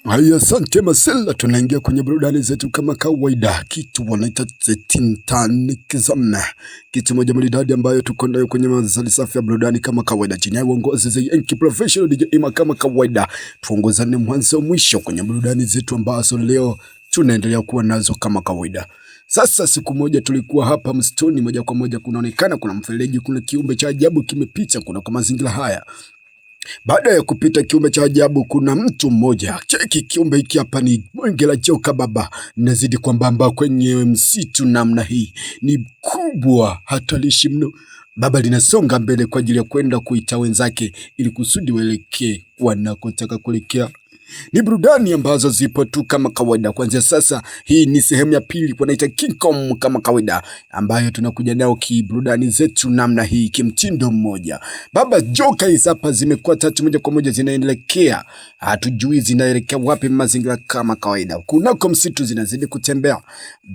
Haya, asante Masela, tunaingia kwenye burudani zetu kama kawaida, kitu wanaita Titanic, kitu moja maridadi ambayo tuko nayo kwenye mazali safi ya burudani kama kawaida, chini ya uongozi za Yankee Professional DJ Ima kama kawaida, tuongozane mwanzo mwisho kwenye burudani zetu ambazo leo tunaendelea kuwa nazo kama kawaida. Sasa siku moja tulikuwa hapa msituni, moja kwa moja kunaonekana kuna mfereji, kuna kiumbe cha ajabu kimepita kuna kwa mazingira haya. Baada ya kupita kiumbe cha ajabu, kuna mtu mmoja. Cheki kiumbe hiki hapa ni bonge la joka baba, nazidi kwambamba kwenye msitu namna hii, ni kubwa hatarishi mno. Baba linasonga mbele kwa ajili ya kwenda kuita wenzake ili kusudi waelekee wanakotaka kuelekea. Ni burudani ambazo zipo tu kama kawaida. Kuanzia sasa, hii ni sehemu ya pili, wanaita Kingcom kama kawaida, ambayo tunakuja nao kiburudani zetu namna hii kimtindo mmoja. Baba joka hizi hapa zimekuwa tatu moja kwa moja zinaelekea, hatujui zinaelekea wapi mazingira kama kawaida. Kunako msitu zinazidi kutembea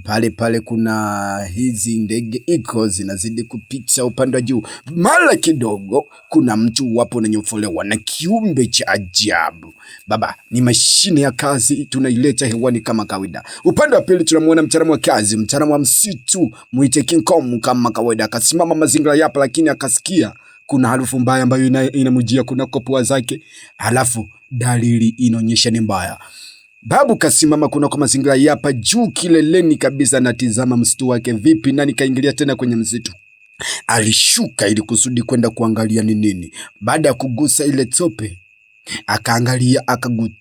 pale pale, kuna hizi ndege iko zinazidi kupita upande wa juu. Mara kidogo kuna mtu wapo unanyofolewa na kiumbe cha ajabu. Baba ni mashine ya kazi tunaileta hewani kama kawaida. Upande wa pili tunamuona mtaalamu wa kazi, mtaalamu wa msitu mwite King Kong kama kawaida, akasimama mazingira yapa, lakini akasikia kuna harufu mbaya ambayo inamjia kunako pua zake, halafu dalili inaonyesha ni mbaya. Babu kasimama kunako mazingira yapa juu kileleni kabisa, anatizama msitu wake vipi, nani kaingilia tena kwenye msitu. Alishuka ili kusudi kwenda kuangalia ni nini. Baada ya kugusa ile tope akaangalia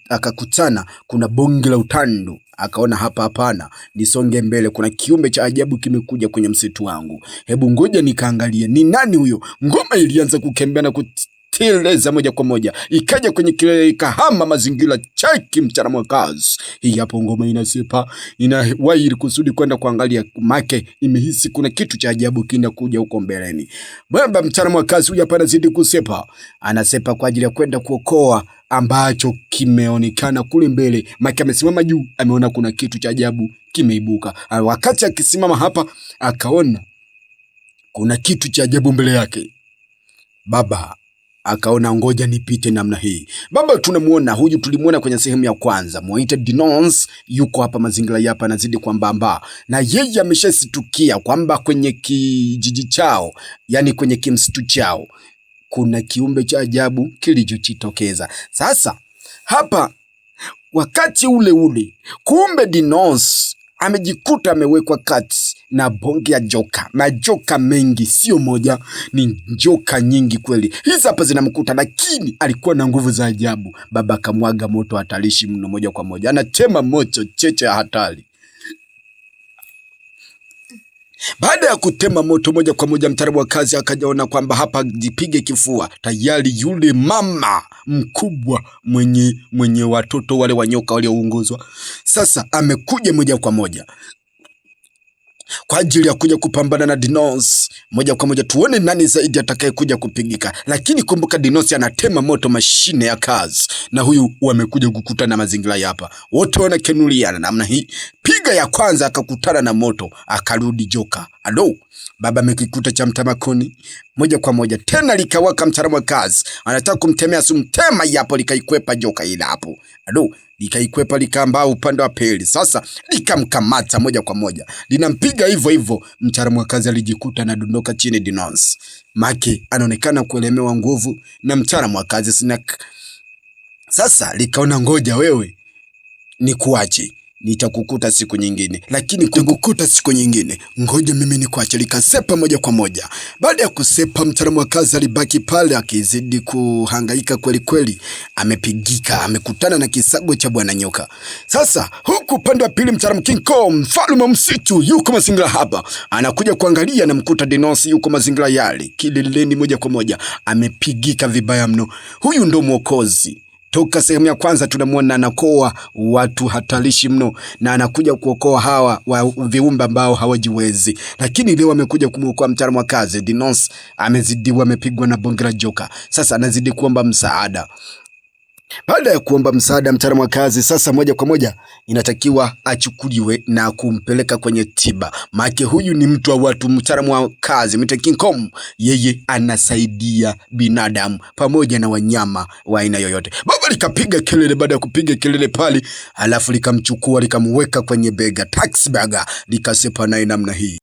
akakutana kuna bonge la utando, akaona hapa, hapana, nisonge mbele, kuna kiumbe cha ajabu kimekuja kwenye msitu wangu, hebu ngoja nikaangalie ni nani huyo. Ngoma ilianza kukembea na kuteleza moja kwa moja, ikaja kwenye kilele, ikahama mazingira. Cheki mchana mwakazi, hii hapo ngoma inasipa inawahi kusudi kwenda kuangalia, make imehisi kuna kitu cha ajabu kinakuja huko mbeleni. Baba mchana mwakazi huyu hapa anazidi kusepa, anasepa kwa ajili ya kwenda kuokoa ambacho kimeonekana kule mbele. Mike amesimama juu, ameona kuna kitu cha ajabu kimeibuka. Wakati akisimama hapa, akaona kuna kitu cha ajabu mbele yake. Baba akaona ngoja nipite namna hii. Baba tunamuona huyu, tulimuona kwenye sehemu ya kwanza, muite Dinons, yuko hapa mazingira yapa, anazidi kwambamba, na yeye ameshasitukia kwamba kwenye kijiji chao, yani kwenye kimsitu chao kuna kiumbe cha ajabu kilichojitokeza. Sasa hapa wakati ule ule, kumbe Dinons amejikuta amewekwa kati na bonge ya joka, majoka mengi, sio moja, ni joka nyingi kweli. Hizi hapa zinamkuta, lakini alikuwa na nguvu za ajabu. Baba akamwaga moto hatarishi mno, moja kwa moja anachema moto cheche ya hatari. Baada ya kutema moto moja kwa moja, mtaalamu wa kazi akajaona kwamba hapa jipige kifua. Tayari yule mama mkubwa mwenye watoto wale wanyoka walioongozwa sasa amekuja moja kwa moja kwa ajili ya kuja kupambana na Dinos moja kwa moja, tuone nani zaidi atakayekuja kupigika. Lakini kumbuka Dinos anatema moto mashine ya kazi, na huyu wamekuja kukutana mazingira ya hapa, wote wanakenuliana namna hii. Piga ya kwanza akakutana na moto, akarudi joka. Alo, baba amekikuta cha mtamakoni moja kwa moja tena likawaka. Mtaalamu wa kazi anataka kumtemea sumu, tema yapo likaikwepa joka ile hapo. Alo, likaikwepa likaambaa upande wa pili, sasa likamkamata moja kwa moja, linampiga hivyo hivyo. Mtaalamu wa kazi alijikuta anadondoka chini. Dinons Maki anaonekana kuelemewa nguvu na mtaalamu wa kazi Snack. Sasa likaona ngoja wewe nikuache nitakukuta siku nyingine, lakini kukukuta siku nyingine, ngoja mimi nikuache. Likasepa moja kwa moja. Baada ya kusepa, mtaalamu wa kazi alibaki pale akizidi kuhangaika kweli kweli, amepigika, amekutana na kisago cha bwana nyoka. Sasa huku upande wa pili, mtaalamu King Kong, mfalme wa msitu, yuko mazingira hapa, anakuja kuangalia, namkuta Dinosi yuko mazingira yale kileleni, moja kwa moja amepigika vibaya mno. Huyu ndo mwokozi toka sehemu ya kwanza tunamwona anakoa watu hatarishi mno, na anakuja kuokoa hawa wa viumbe ambao hawajiwezi, lakini leo amekuja kumwokoa mtaalamu wa kazi Dinos. Amezidiwa, amepigwa na bonge la joka, sasa anazidi kuomba msaada. Baada ya kuomba msaada mtaalamu wa kazi, sasa moja kwa moja inatakiwa achukuliwe na kumpeleka kwenye tiba. Make huyu ni mtu wa watu, mtaalamu wa kazi Mr. King Kong, yeye anasaidia binadamu pamoja na wanyama wa aina yoyote. Baba likapiga kelele, baada ya kupiga kelele pale, alafu likamchukua likamweka kwenye bega taxi baga, likasepa naye namna hii.